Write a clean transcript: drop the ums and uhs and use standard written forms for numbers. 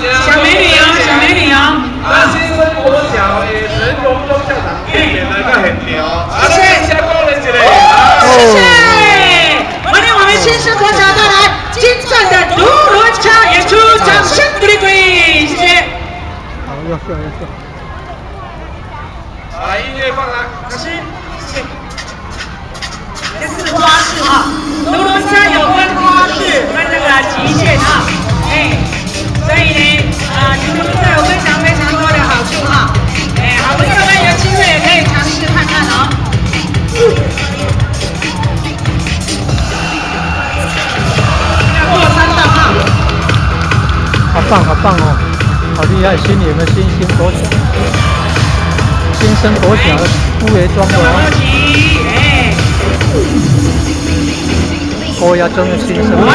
小美女哦，小美女哦。啊，新生國小的陳榮忠校長見面來到現場，啊，謝謝鼓勵一下。謝謝。歡迎我們新生國小帶來精湛的獨輪車演出，掌聲鼓勵鼓勵，謝謝。好，要笑要笑。來，音樂放來。老師，謝謝。這是花式哈，獨輪車有分花式跟這個極限哈，哎，所以呢，啊，獨輪車有非常非常多的好處哈，哎，好朋友們有機會也可以嘗試看看哦。要過山道哈。好棒好棒哦，好厲害！新你們新興國小，新生國小的烏爺裝的哦。哎。高壓中的新生。哇！